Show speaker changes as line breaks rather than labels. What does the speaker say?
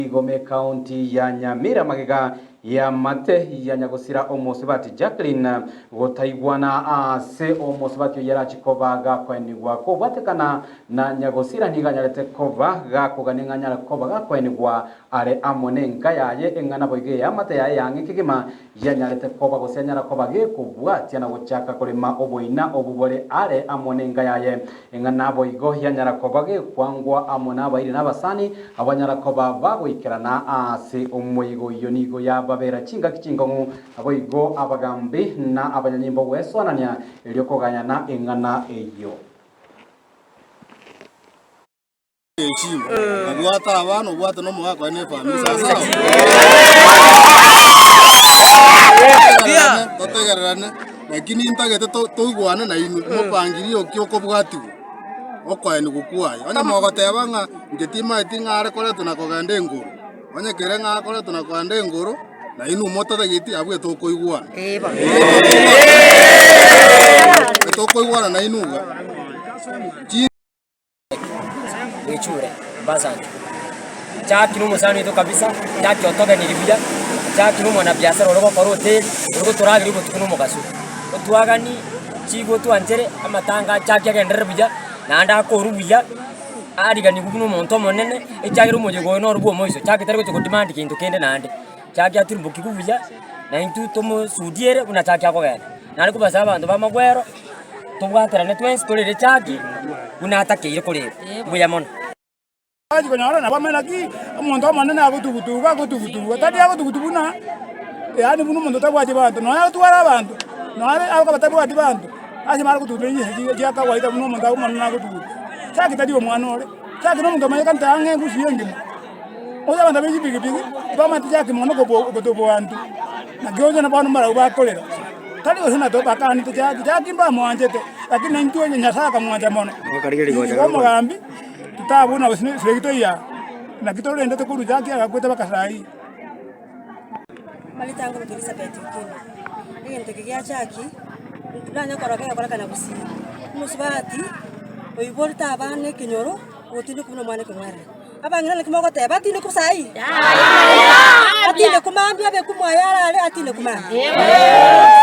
Igoma ekaunti ya Nyamira magega y'amate ya nyagosira omosubati Jacqueline gotaigwana ase omosubati oyio arache koba gakoenigwa kobwatekana na nyagosira nigo anyarete koba gakogania ng'a anyare koba gakoenigwa are amo nenka yaye eng'ana boigo eamate yaye yang'e kegima Yanyarete koba gose anyara koba gekobwatia na gochaka korema oboina obwo bore are amo nenka yaye. Eng'ana naboigo yanyara koba gekwangwa amo nabairi na abasani, abanyara koba bagoikerana aase omoigo oyio nigo yababera chingaki chinkong'u, naboigo abagambi na abanyanyimbo gwesoanania erio kogayana eng'ana eyio.
Heshima, obwate abana, obwate na omogaka oye na efamiri sawa sawa. Totegererane, totegererane, lakini ntagete to- toigwane na inwe, mopangirie oki okobwatigwa, okoenigwa kwaye. Onye mogoteba ng'a inche timaeti ng'a are koretwa na kogenda engoro, onye kere ng'a akoretwa na kogenda engoro, na inwe motatageti abwo etokoigwana. Etokoigwana na inwe iga. Chi.
Bwechure mbasange. Jackie nomosani oito kabisa, Jackie otogeniri buya, Jackie nomwanabiasara ore gokora hoteli, ore gotorageria obotuko na omogaso. Otwagani chigo twanchere amatanga a Jackie agenderere buya, naende akorwe buya, ariganiwe buna omonto omonene, ekiagera omoyega oyo noro bwa omoiso, Jackie tari gocha godemand gento kende naende. Jackie atirimbokiwe buya, na intwe tomosudiere buna Jackie akogenda. Naende kobasa abanto b'amagwero. Tobwaterane twensi torere chaki buna atakeire korera. Mbuya mono.
Bachi konyora nabo bamanye naki omonto omonene agotugutuga agotugutuga, tari agotugutu buna yaani buna omonto otabwati banto, nonya agotwara abanto, nonya akoba tabwati banto, ase mara gotugutura chinsa chia kawaida buna omonto omonene agotuguta. Chaki tari omwana ore, chaki na omonto omanyekanete ang'e engusu ya engima. Onye abanto be chipigipigi bamanyete chaki mono kobua kobua abanto, naki onye na bono mbarabwo bakorera. Tari gose na tobakanete chaki, chaki mbamwanchete, lakini naintwe onye Nyasae akamwancha mono. Igo omogambi, totabuna gose ne esegi toiyaa, naki torendete korwa chaki agakwete mpaka saii.
Marita ngoroka Elisabeti okina, egento eke gia chaki, nanya korora kegokorekana gusii. Omosubati oiborete abana ekenyoro, ogotindekwa buna omwana ekeng'werere. Abang'ina naki mogoteba, atindekwe saii? Atindekwe mambia abekwe mwaye arare atindekwe mambia.